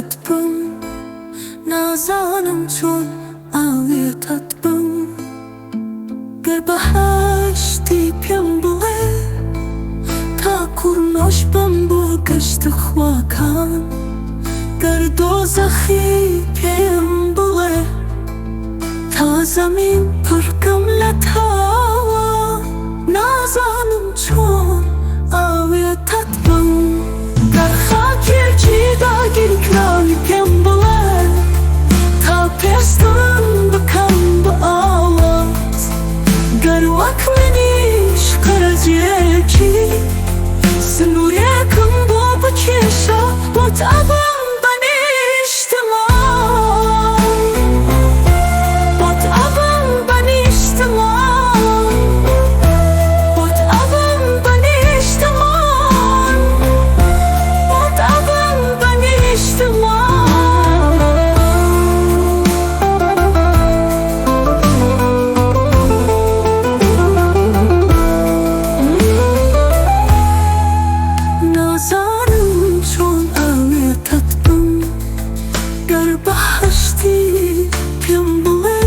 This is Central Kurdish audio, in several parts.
ئاوێتەت بم، نازانم چۆن ئاوێتەت بم. گەر بەهەشتی پێم بڵێ تا کوڕنۆش بم بۆ گشت خواکان، گەر دۆزەخی پێم بڵێ تا زەمین پڕکەم لە تاوان، نازانم چۆن ئاوێتەت بم. گەر خاکێکی داگیرکراوی پێم بڵێ تا پێستم بکەم بە ئاوات، گەر وەک منیش قەرەجێکی سنوورێکم بۆ بکێشە، بۆت ئەبم بە نیشتمان، بۆت ئەبم بە نیشتمان، بۆت ئەبم بە نیشتمان، بۆت ئەبم بە نیشتمان. نازانم چۆن ئاوێتەت بم، گەر بەهەشتی پێم بڵێ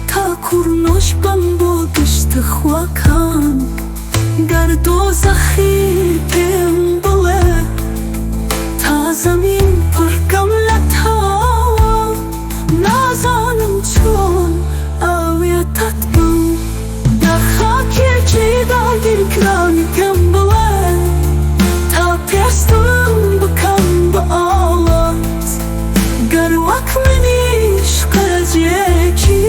تا کوڕنۆش بم بۆ گشت خواکان، گەر دۆزەخی پێم بڵێ تا زەمین پڕکەم لە تاوان، نازانم چۆن ئاوێتەت بم. گەر خاکێکی داگیرکراوی پێم بڵێ تا پێستم بکەم بە ئاوات، گەر وەک منیش قەرەجێکی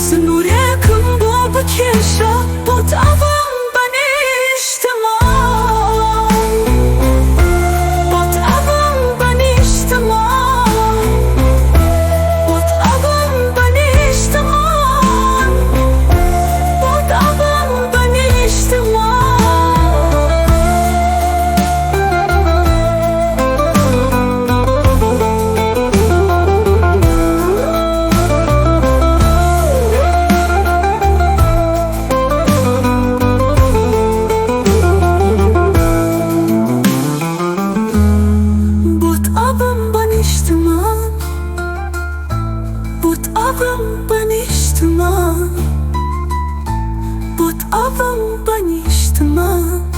سنوورێکم بۆ بکێشە، بۆت ئەبم بە نیشتمان، بۆت ئەبم بە نیشتمان، بۆت ئەبم بە نیشتمان، بۆت ئەبم بە نیشتمان. بۆت ئەبم بە نیشتمان، بۆت ئەبم بە نیشتمان، بۆت ئەبم بە نیشتمان.